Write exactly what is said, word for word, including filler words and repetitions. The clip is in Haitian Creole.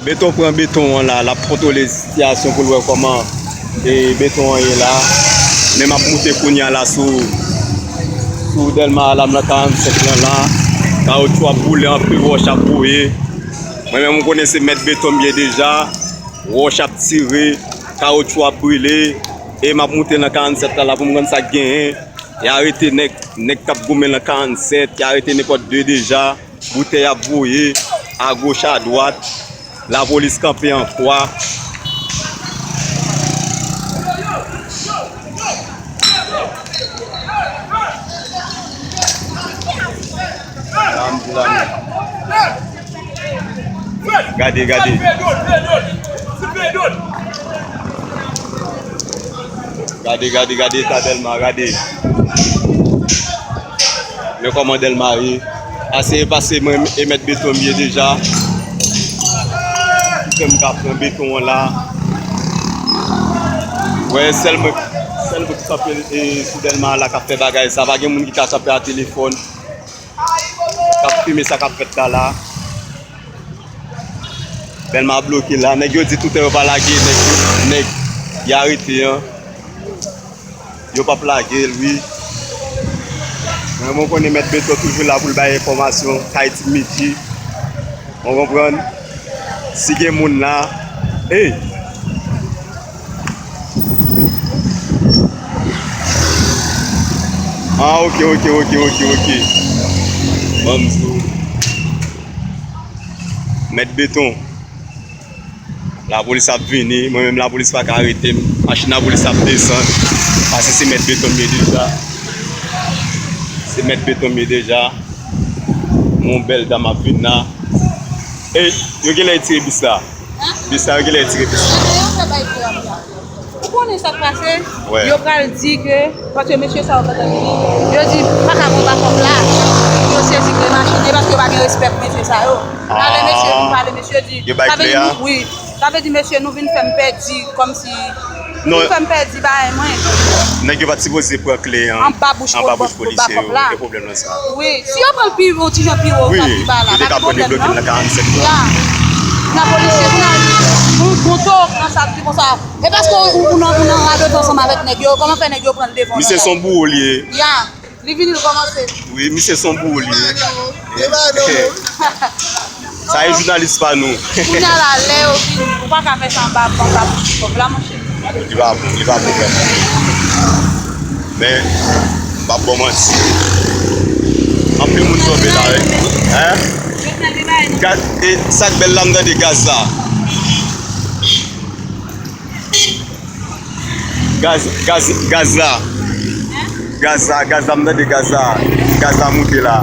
Beton pran beton an la, l ap kontwole sitiyasyon pou l wè kòman e beton an ye la. Men m ap moute kounye a la sou, sou Dèlma a la, m nan karannsenk lan la. Kawotchou ap boule anpil, wòch ap voye. Mwen menm, ou konnen se mèt beton m ye deja. Wòch ap tire, kawotchou ap brile. E m ap moute nan karannsenk lan la pou m konn sa k genyen. Y arete nèg, nèg k ap goumen nan karannsenk, y arete nenpòt de deja. Boutèy ap voye agoch adwat. Lapolis kanpe an kwa. Gade, gade. Gade, gade, gade eta Dèlma, gade. Men kòman Dèlma ye. Ase e pase mwen e mèt beton m ye deja. Ki fè m ka pran beton an la. Wè, sèl mwen, sèl mwen ki kanpe e, sou Dèlma la k ap fè bagay sa. Pa gen moun ki ka kanpe a telefòn. K ap filme sa k ap fèt la la. Dèlma bloke la. Nèg yo di toutè yo pa lage nèg, nèg y arete an. Yo p ap lage l, wi. Men mwen konnen mèt beton toujou la pou l bay enfòmasyon kay Team Mickey. Ou konprann? Si gen moun la, ey! Ah, ok, ok, ok, ok, ok. Ban m di w. Mèt beton. Lapolis ap vini, mwen menm lapolis pa ka arete m. Machin lapolis ap desann. Paske se mèt beton m ye deja. Se mèt beton m ye deja. Yon bèl dam ap vin la. E, yo genlè retire bis la. Bis la, yo genlè retire bis la. Ou konnen sa k pase? Yo pral di ke, paske mesye sa yo gentan vini, yo di, pa ka pran bakòp la. Yo sezi de machin, e paske yo pa gen respè pou mesye sa yo. Pale mesye, nou pale mesye, di, sa vle di nou, wi. Sa vle di mesye, nou vin fè m pèdi, kòmsi, nou vin fè m pèdi bagay mwen. Nèg yo pa t sipoze pran kle an anba bouch polisye yo, e pwoblèm nan sa. Wi, si yo pran l pi wo, ti jan pi wo, sa pi ba la, pa gen pwoblèm non. Ya. Nan polisye, pou nan, pou, pou to, nan sa, di konsa. E paske ou, ou nan, ou nan radote ansanm avèk nèg yo, kòman fè nèg yo pran l devan w nan sa? Misye se yon bouro li ye. Ya. Li vini, li kòmanse. Wi, misye se yon bouro li ye. Sa e jounalis pa nou. Kounye a la, lè yo vini, ou pa ka fè sa anba, anba bouch kòb la, monchè. Li pa bon, li pa bon vrèman. Men, m p ap ba w manti. Anpil moun sove la, wi. Hein? Gaz, e sa k bèl la, m tande gaz la. Gaz, gaz, gaz la. Gaz la, gaz la, m tande gaz la. Gaz la moute la.